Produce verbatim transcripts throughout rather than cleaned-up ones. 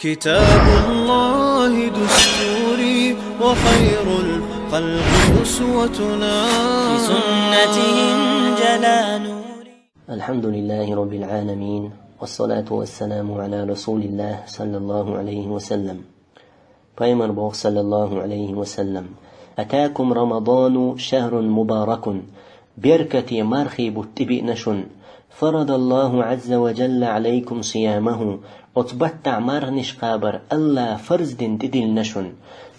كتاب الله دستوري وخير الخلق أسوتنا. بسنته انجلى نوري. الحمد لله رب العالمين، والصلاة والسلام على رسول الله صلى الله عليه وسلم. Пайхамар боху, саллаллаху алейхи ва саллям: «أتاكم رمضان شهر مبارك». Беркате мархий бутт тӀебиъна шун. «فرض الله عز وجل عليكم صيامه». Оцу баттахь марханаш кхабар Аллаха фарз дина тӀедиллина шун.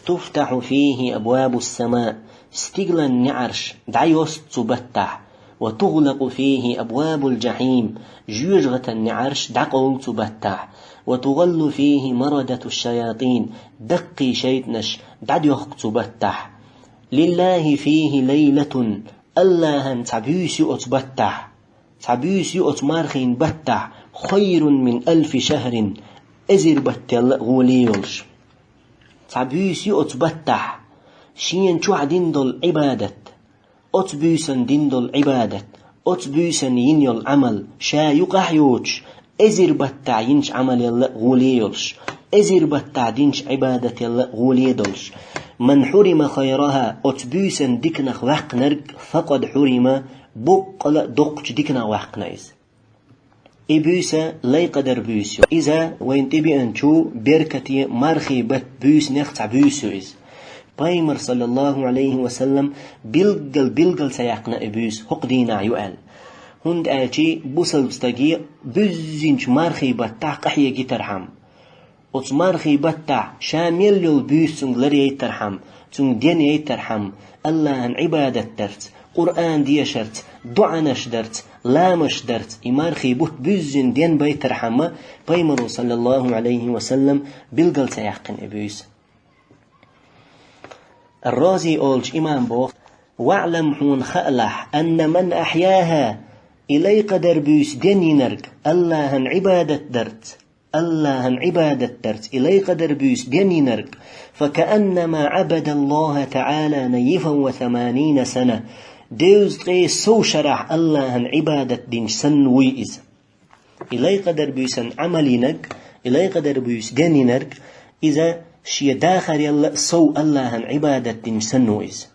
«تفتح فيه أبواب السماء». Стиглан неӀарш дӀайосту цу баттахь. «وتغلق فيه أبواب الجحيم». Жоьжахатан неӀарш дӀакъовлу цу баттахь. «وتغل فيه مردة الشياطين». Даккхий шайтӀанаш дӀадоьхку цу баттахь. «لله فيه ليلة». Аллахьан цхьа буьйса ю оцу баттахь. Цхьа буьйса ю оцу мархин баттахь. «خير من ألف شهر». Эзар баттал а гӀоле йолуш. Цхьа буьйса ю оцу баттахь. Шена чохь дина долу Ӏибадат. Оцу буьйсан дина долу Ӏибадат, оцу буьйсан йина йолу Ӏамал ша юкъахь йоцуш, эзар баттахь йинчу Ӏамалел а гӀоле йолуш, эзар баттахь динчу Ӏибадател а гӀоле долуш. «من حرم خيرها», оцу буьйсан диканах ваьккхинарг, «فقد حرم», боккъала а доккхачу диканах ваьккхина иза. И буьйса лайкъадар буьйса ю. Иза вайна тӀебеанчу беркате мархий баттан буьйсанех цхьа буьйса ю иза. Пайхамар, саллаллаху алейхи ва саллям, билггал-билггал ца яьккхина и буьйса хӀокху дийнахь ю аьлла. ХӀунда аьлча бусалба стаге буьззинчу мархий баттахь къахьега йитархьама, оцу мархий баттахь ша мел йолу буьйса цуьнга ларъяйтархьама, цуьнга денъяйтархьама, Аллахьан Ӏибадат дарца, Къуръан дешарца, доӀанаш дарца, ламазаш дарца, и мархий бутт буьззина денбайтархьама, Пайхамаро, саллаллаху алейхи ва саллям, билггал ца яьккхина и буьйса. Ар-Рази олучу имам боху: «واعلم», хьуна хаалахь, «أن من أحياها», и лайкъадар буьйса денйинарг Аллахьан Ӏибадат дарца, Аллахьан Ӏибадат дарца и лайкъадар буьйса денйинарг, «فكأنما عبد الله تعالى نيفا وثمانين سنة», девза ткъе сов шарахь Аллахьан Ӏибадат динчу санна вуй иза. И лайкъадар буьйсан Ӏамал йинарг, и лайкъадар буьйса денйинарг, иза шен дахарел а сов Аллахьан Ӏибадат динчу санна ву иза.